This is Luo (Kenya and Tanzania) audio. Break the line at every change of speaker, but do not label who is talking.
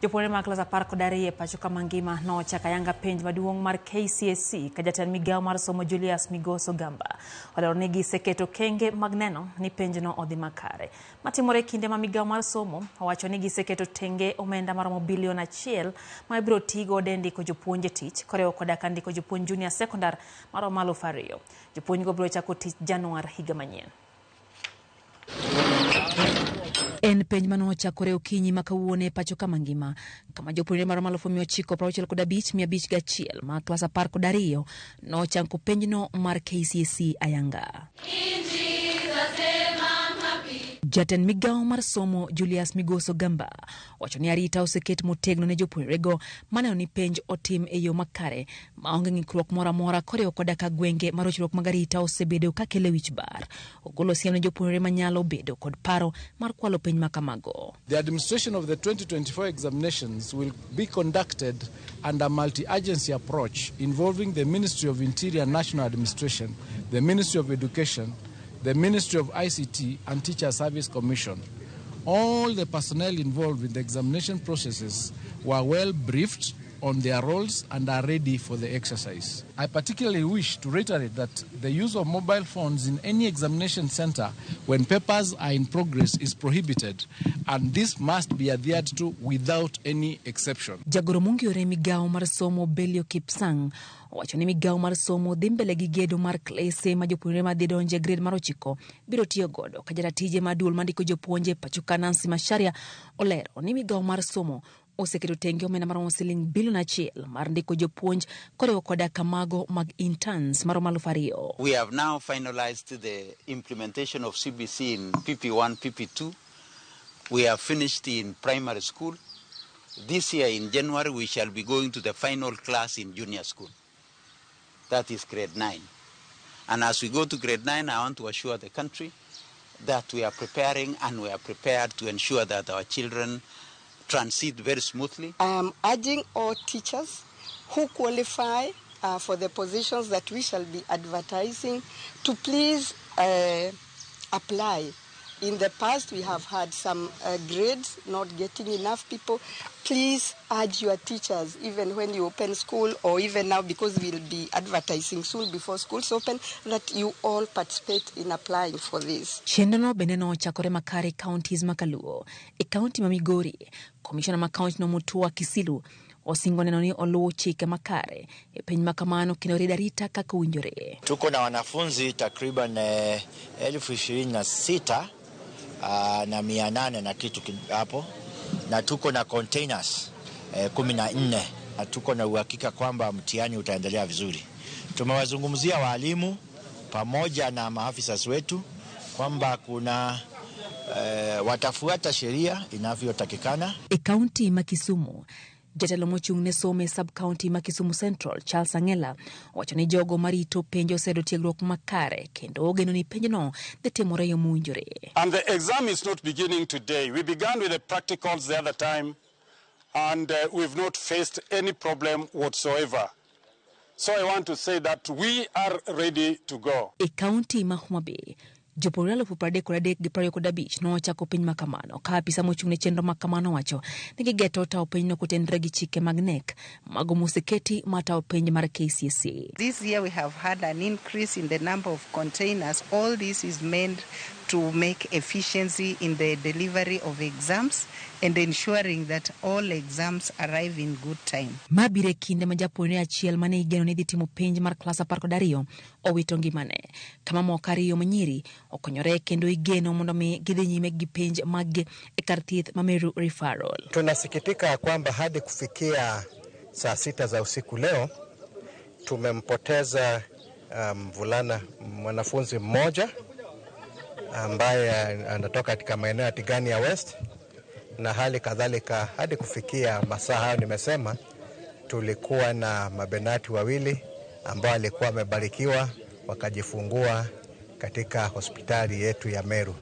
Jopuonjre mag klas 12 e pacho ka mangima nochako ayanga penj maduong' mar KCSE ka jatend migawo mar somo Julius Migos Ogamba olero ni giseketo kenge mag neno ni penjno odhi makare. Matimore e kinde ma migawo mar somo owacho ni giseketo tenge omenda maromo bilion 1 ma ibiro ti godo e ndiko jopuonj e tich koriwo koda ka ndiko jopuonj junior secondar maromo 2000. Jopuonjgo biro chako tich Januar higa manyien. En penj mane ochakore okinyi ma kawuono e pacho ka mangima, kama jopuonjre maromo 965,501 ma klas 12 nochako penjno mar KCSE ayanga. Jatend migawo mar somo Julius Migos Ogamba wacho ni arita oseket motegno ne jopuonjrego maneno ni penj otim e yo makare maonge ng'ikruok moro amora koriwo koda ka gwenge ma rochruok mag arita osebedo kakelo wich bar. Ogolo siem ne jopuonjre manyalo bedo kod paro mar kwalo penj ma kamago.
The administration of the 2024 examinations will be conducted under multi-agency approach involving the Ministry of Interior National Administration, the Ministry of Education, the Ministry of ICT and Teacher Service Commission. All the personnel involved in the examination processes were well briefed on their roles and are ready for the exercise. I particularly wish to reiterate that the use of mobile phones in any examination center when papers are in progress is prohibited, and this must be adhered to without any exception.
Jagoro mong'iyore migawo mar somo Belio Kipsang owacho ni migawo mar somo dhi mbele gi gedo mar klese ma jopuonjre madhi donjo e grade mar 9 biro tiyo godo ka jaratije mar duol mandiko jopuonje e pacho ka Nancy Macharia olero ni migawo mar somo oseketo tenge omenda maromo siling bilion 1 mar ndiko jopuonj koriwo koda kamago mag interns maromo 2000.
We have now finalized the implementation of CBC in PP1, PP2. We have finished in primary school. This year in January we shall be going to the final class in junior school. That is grade 9. And as we go to grade 9, I want to assure the country that we are preparing and we are prepared to ensure that our children transit very smoothly.
I am urging all teachers who qualify for the positions that we shall be advertising to please apply. In the past, we have had some grades not getting enough people. Please urge your teachers, even when you open school or even now, because we'll be advertising soon before schools open, that you all participate in applying for this.
Chenrono bende nochakore makare counties ma Kaluo. E county ma Migori, komishona ma county no Mutua Kisilu osingo neno ni oluwo chike makare e piny ma kamano kendo rido arita kaka owinjore.
Tuko na wanafunzi takriban 26,800 na kitu hapo, na tuko na containers 14 na tuko na uhakika kwamba mtihani utaendelea vizuri. Tumewazungumzia walimu pamoja na maafisa wetu kwamba kuna watafuata sheria inavyotakikana.
E kaunti ma Kisumu, jatelo mochung' ne somo e sub-county ma Kisumu Central, Charles Ang'ela, owacho ni jogo marito penj oseyudo tiegruok makare kendo ogeno ni penjno dhi timore e yo mowinjore.
And the exam is not beginning today. We began with the practicals the other time and we've not faced any problem whatsoever. So I want to say that we are ready to go.
E kaunti ma Homa Bay, jopuonjre 33,025 nochako penj ma kamano ka apisa mochung' ne chenro ma kamano wacho ni gigeto tawo penjno kotenore gi chike mag KNEC mago moseketi mar tawo penj mar KCSE.
This year we have had an increase in the number of containers. All this is meant to make efficiency in the delivery of exams and ensuring that all exams arrive in good time.
Ma biro e kinde ma japuonjre achiel mane igeno ni dhi timo penj mar klas 12 owito ngimane, kama moko 2 manyiri okonyore kendo igeno mondo mi gidhi nyime gi penj maggi e kar thieth ma Meru Referral.
Tunasikitika kwamba hadi kufikia saa 6 za usiku leo tumempoteza mvulana mwanafunzi mmoja ambaye anatoka katika maeneo ya Tigania West, na hali kadhalika hadi kufikia masaa hayo nimesema tulikuwa na mabenati 2 ambao walikuwa wamebarikiwa wakajifungua katika hospitali yetu ya Meru.